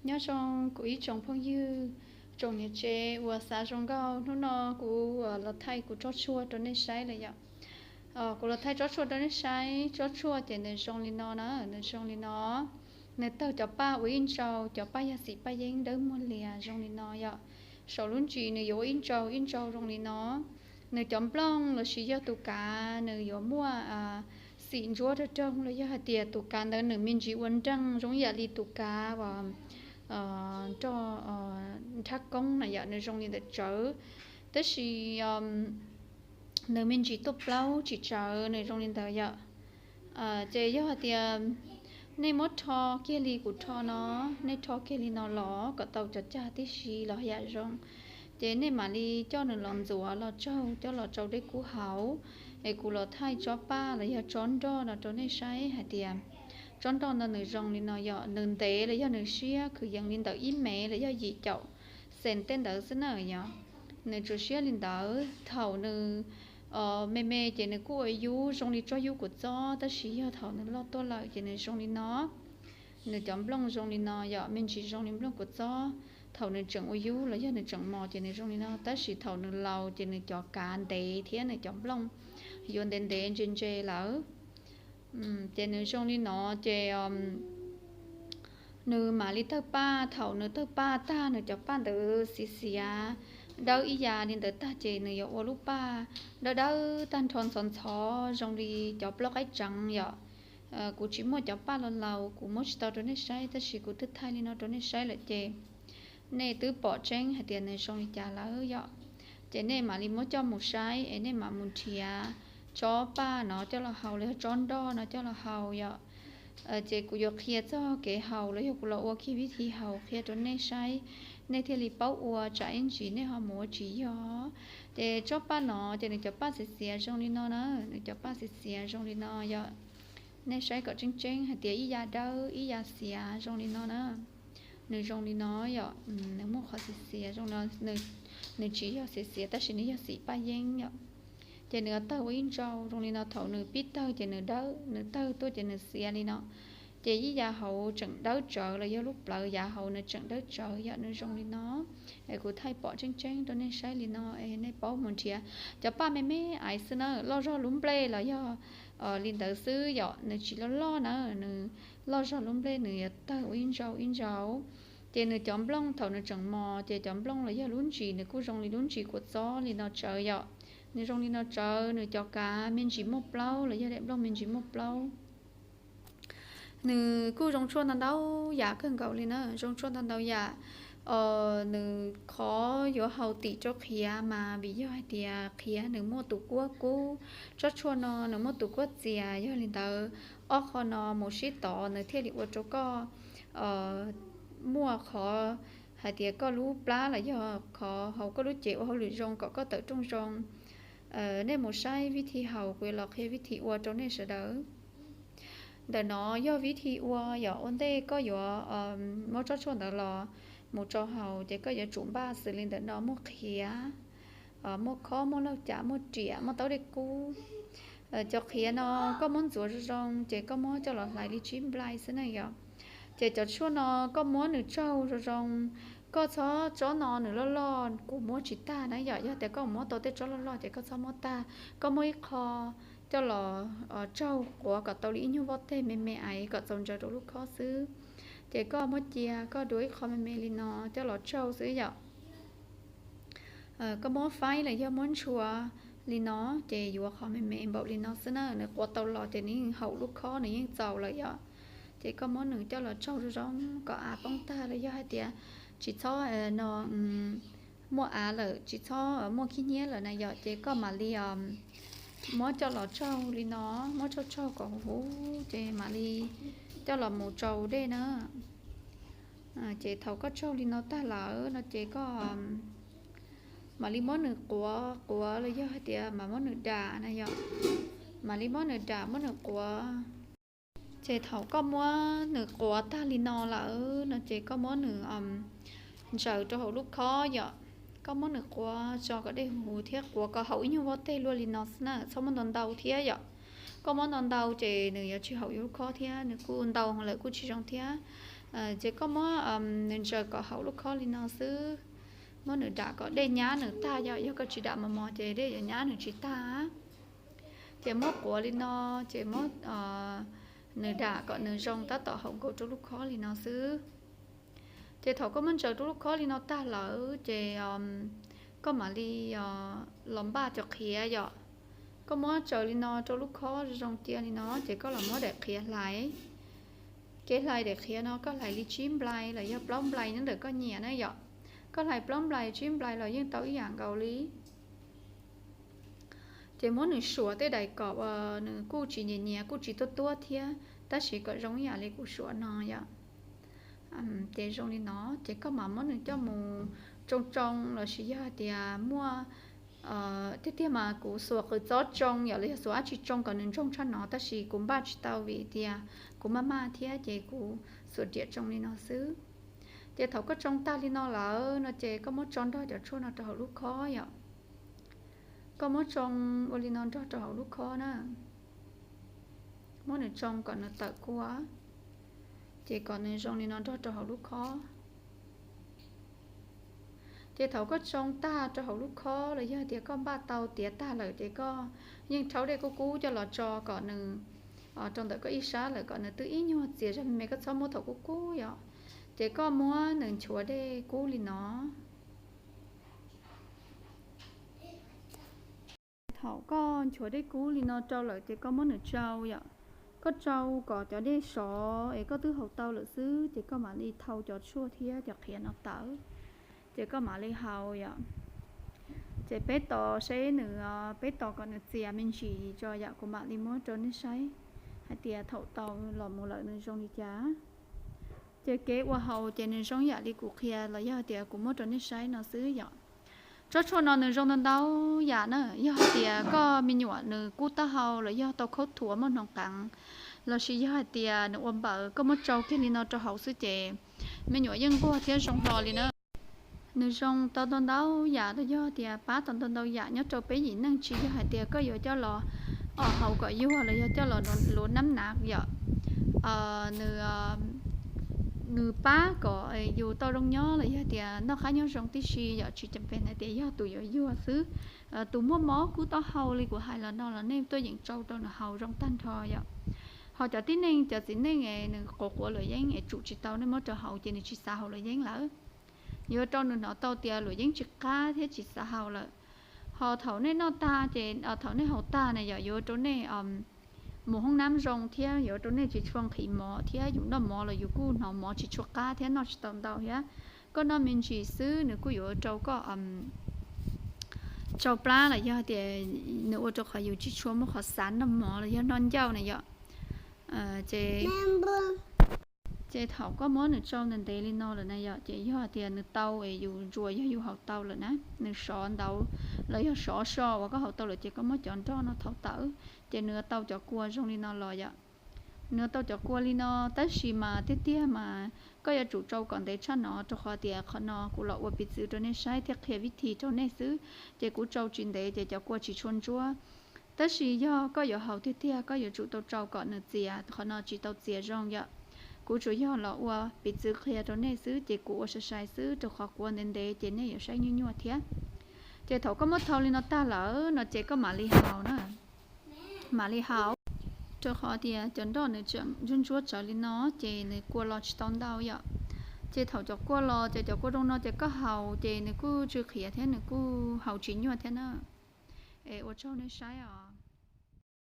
Nyob zoo kuv ib tsoom phooj ywg, tsoom niam tsev uas xav zoo nkauj, hnub no kuv los thaij kuv tsob tshuaj rau nej saib lawm yom. Kuv los thaij tsob tshuaj rau nej saib, tsob tshuaj ces nws zoo li no na, nws zoo li no. Nws tawg cov paj ua ib ntsau, cov paj yog xim paj yeeb dawb muag lias zoo li no yom. Saum lub ntsis nws yuav ua ib ntsau ib ntsau zoo li no. Nws cov nplooj lossis yog tus kav nws yuav muaj xim ntsuab rag roog los yog hais tias tus kav ntawd nws me ntsis ua nreej zoo ib yam li tus kav uas nroj nrhab koob na yom, nws zoo li ntawd tsawv. Tab sis nws me ntsis tuaj plaub tsis tsawv, nws zoo li ntawd yom. Ces yog hais tias nej muab rho kiag li kuv rho no, nej rho kiag li no los kom tau cov cag tib si los yam zoo, ces nej mam li coj nws los ntxuav los tsaug coj los tsau dej kub haus. Es kuv los thaij tsob paj los yog tsob nroj no rau nej saib hais tias tsob nroj no nws zoo li no yom, nws ntev los yog nws siab kwv yees li ntawm ib mev los yog yim caum xees tej ntawd xwb na yom. Nws tsuas siab li ntawd. Thaum nws me me ces nws kuj ua yub zoo li tsob yub kua txob, tab sis yog thaum nws loj tuaj lawm ces nws zoo li no. Nws cov nplooj zoo li no yom, me ntsis zoo li nplooj kua txob. Thaum nws tseem ua yub los yog nws tseem mos ces nws zoo li no, tab sis thaum nws laus ces nws cov kav ntev thiab nws cov nplooj yuav ntev ntev ntse ntse lawm. Ces nws zoo li no ces nws mam li tawg paj. Thaum nws tawg paj tag, nws cov paj ntawd xiav xiav dawb ib yam li ntawd tag ces nws yuav ua lub paj dawb dawb tag nrho ntxhov ntxhov zoo li cov plaub qaib tseev yom. Kuv tsis muaj cov paj laus laus, kuv muab tsis tau rau nej saib, tab sis kuv twb thaij li no rau nej saib lawm ces nej twb pom tseeb hais tias nws zoo li cas lawm yom. Ces nej mam li muab coj mus saib es nej mam mus nrhiav tsob paj no coj los haus los yog tsob nroj no coj los haus yom. Ces kuv yuav qhia txog kev haus los yog kuv los ua kiag vib thi haus qhia rau nej saib, nej thiaj li paub ua, tsam ib ntsis nej ho mus ua tsis yog. Ces tsob paj no ces nws cov paj xiav xiav zoo li no na, nws cov paj xiav xiav zoo li no yom. Nej saib kom tseeb tseeb hais tias ib yam dawb ib yam xiav zoo li no na. Nws zoo li no yom, nws muaj qhov xiav xiav zoo no, nws tsis yog xiav xiav tab sis nws yog xim paj yeeb yom. Ces nws tawg ua ib ntsau zoo li no, thaum nws pib tawg ces nws dawb, nws tawg tuaj ces nws xiav li no. Ces ib yav hauv tseem dawb tsawv los yog lub plawv yav hauv nws tseem dawb tsawv yom, nws zoo li no. Es kuv thaij pom tseeb tseeb rau nej saib li no es nej paub mus nrhiav. Cov paj me me aiv xwb na, loj zog lub nplej los yog li ntawd xwb yom, nws tsis loj loj na, nws loj zog lub nplej nws yuav tawg ua ib ntsau ib ntsau. Ces nws cov nplooj thaum nws tseem mos ces cov nplooj los yog lub ntsis nws kuj zoo li lub ntsis kua txob li no tsawv yom. Nws zoo li no tsawv, nws cov kav me ntsis muaj plaub los yog daim nplooj me ntsis muaj plaub. Nws kuj zoo tshuaj ntau ntau yam kawg nkaus li na, zoo tshuaj ntau ntau yam. Nws qhov yuav haus tim rau qhiav mas vim yog hais tias qhiav nws muaj tus kuab kub, tsob tshuaj no nws muaj tus kuab txias, yog li ntawd ob qho no mus sib tov nws thiaj li ua rau koj muaj qhov hais tias koj lub plab los yog qhov hauv koj lub cev ua hauj lwm zoo kom koj tawm rooj zoo. Nej mus saib vib thi haus, kuv yuav los qhia vib thi ua rau nej sawv daws. Ntawm no yog vib thi ua yom, ua ntej koj yuav muab tsob tshuaj ntawd los mus rau haus ces koj yuav tsum npaj xws li ntawm no, muaj qhiav, muaj khob, muaj lauj cav, muaj riam, muaj taub dej kub. Cov qhiav no koj muab ntxuav zoo zoo ces koj muab coj los hlais li tsib nplai xwb na yom. Ces cov tshuaj no koj muab nws tsaug zoo zoo, koj txhob, tsob no nws loj loj kuv muab tsis tag na yom, yog tias koj muab tau tej tsob loj loj ces koj txhob muab tag, koj muab ib qho coj los tsaug quav kom tau li ib nyuag voj teg me me aiv kom txaus ntsaws rau lub khob xwb. Ces koj muab cia, koj dua ib qho me me li no coj los tsaug xwb yom. Koj muab faib los yog muab ntshua li no, ces yuav qhov me me npaum li no xwb na, nws quav tau los ces nws yeej haum lub khob, nws yeej txaus lawm yom. Ces koj muab nws coj los tsaug zoo zoo kom av poob tag los yog hais tias tsis txhob no muaj av lawm, tsis txhob muaj khib nyiab lawm na yom, ces koj mam li muab coj los tsaug li no, muab tsaug tsaug kom huv huv ces mam li coj los mus tsau dej na. Ces thaum koj tsaug li no tag lawm no ces koj mam li muab nws quav quav los yog hais tias mam muab nws dam na yom, mam li muab nws dam muab nws quav. Ces thaum koj muab nws quav tag li no lawm no ces koj muab nws ntsaws rau hauv lub khob yom. Koj muab nws quav tso kom dej huv huv thiab quav kom haum ib nyuag voj teg luaj li no xwb na, txhob muab ntau ntau thiab yom. Koj muab ntau ntau ces nws yuav tsis haum yus lub khob thiab, nws kuj ntau lawm kuj tsis zoo thiab. Ces koj muab nws ntsaws kom haum lub khob li no xwb. Muab nws dam kom dej nyab nws tag, yog, yog koj tsis dam mos mos ces dej yuav nyab nws tsis tag. Ces muab quav li no, ces muab nws dam kom nws zoo tab tom haum nkaus rau lub khob li no xwb. Ces thaum koj muab ntsaws rau lub khob li no tag lawm ces koj mam li los npaj cov qhiav yom. Koj muab tsaws li no rau lub khob zoo cia li no ces koj los muab daim qhiav hlais. Kev hlais daim qhiav no koj hlais li tsib nplai los yog plaub nplai nyob ntawm koj nyiam na yom. Koj hlais plaub nplai tsib nplai los yeej tau ib yam nkaus li. Ces muab nws suam tej daim kom uas nws kuj tsis nyias nyias kuj tsis tuab tuab thiab, tab sis kom zoo ib yam li kuv suam no yom. Ces zoo li no ces koj mam muab nws coj mus tsoo tsoo los sis yog hais tias muaj, tiag tiag mas kuv xuas qws txob tsoo yom los yog xuas dab tsi tsoo kom nws ntsoog tshaj no, tab sis kuv npaj tsis tau vim tias kuv maj maj thiab ces kuv xuas riam tsoo li no xwb. Ces thaum koj tsoo tag li no lawm no ces koj muab tso nrog cov tshuaj no rau hauv lub khob yom. Koj muab tsoo ua li no nrog rau hauv lub khob na. Muab nws tsoo kom nws tawm kua, ces kom nws zoo li no nrog rau hauv lub khob. Ces thaum koj tsoo tag rau hauv lub khob los yog tias koj npaj tau tiav tag lawm ces koj yeej rhaub dej kub kub coj los tso kom nws rau ntawm koj ib sab lawm kom nws twb ib nyuag txias zog me me, koj txhob muab thaum kub kub yom. Ces koj muab nws nchuav dej kub li no. Thaum koj nchuav dej kub li no rau lawm ces koj muab nws tsau yom. Koj tsau kom cov dej sov es koj twb haus tau lawm xwb ces koj mam li thau cov tshuaj thiab cov qhiav no tawm, ces koj mam li haus yom. Ces peb tos seb nws, peb tos kom nws txias me ntsis tso yom, kuv mam li muab rau nej saib hais tias thaum tau los mus lawm nws zoo li cas. Ces kev ua haus ces nws zoo yam li kuv qhia los yog tias kuv muab rau nej saib no xwb yom. Tsob tshuaj no nws zoo ntau ntau yam na, yog hais tias koj me nyuam nws kub taub hau los yog tau khaub thuas muaj hnoos qeev, los sis yog hais tias nws ua npaws koj muab tsau kiag li no rau hauv xwb ces me nyuam yeej nquag thiab zoo hlo li na. Nws zoo tau ntau ntau yam los yog tias pab tau ntau ntau yam nyob rau peb yim neej, tsis yog hais tias koj yuav coj los haus kom yuag los yog coj los luv nab nav yom. Nws pab kom yus tau zoo nyob los yog tias noj qab nyob zoo tib si yom, tsis cam pes hais tias yog tus yuav yuag xwb. Tus muaj mob kub taub hau li kuv hais los no los nej tuaj yeem tsau rau nws haus zoo tag nrho yom. Ho cov tib neeg, cov txiv neej es nws quav quav luam yeeb es tsum tsis tau, nej muab rau haus ces nws tsis xav haus luam yeeb lawm. Yuav rau nws hnov tau tias luam yeeb tsis qab thiab tsis xav haus lawm. Ho thaum nej noj tag ces, thaum nej haus tag na yom, yuav rau nej mus hoob nab zoo thiab yuav rau nej tsis tshua nqhis mov thiab, yus noj mov los yus kuj hnov mov tsis tshua qab thiab noj tsis tau ntau thiab. Koj noj me ntsis xwb nws kuj yuav rau koj tsau plab los yog tias nws ua rau qhov yus tsis tshua muaj qhov xav noj mov los yog noj ncauj na yom. Ces thaum koj muab nws tsau ntev ntev li no lawm na yom, ces yog tias nws tau es yus ntsuas yog yus haus tau lawm na, nws sov ntau los yog sov so uas koj haus tau lawm ces koj muab cov nroj no thauj tawm, ces nws tau cov kua zoo li no los yom. Nws tau cov kua li no, tab sis mas tiag tiag mas koj yuav tsum tsau kom ntev tshaj no, rau qhov tias qhov no kuv los ua piv txwv rau nej saib thiab qhia vib thi rau nej xwb, ces kuv tsau tsis ntev ces cov kua tsis tshua ntsuab. Tab sis yog koj yuav haus tiag tiag koj yuav tsum tau tsau kom nws txias, qhov no tsis tau txias zoo yom. Kuv tsuas yog los ua piv txwv qhia rau nej xwb, ces kuv ua sai sai xwb, rau qhov kuv ua ntev ntev ces nej yuav saib nyuaj nyuaj thiab. Ces thaum koj muab thau li no tag lawm no ces koj mam li haus na. Mam li haus, rau qhov tias cov nroj nws tseem ntsuab ntsuab tsawv li no ces nws kua los tsis tau ntau yom. Ces thaum cov kua los ces cov kua zoo no ces koj haus ces nws kuj tsw qhiav thiab nws kuj haus tsis nyuaj thiab na. Es ua tsaug nej saib os.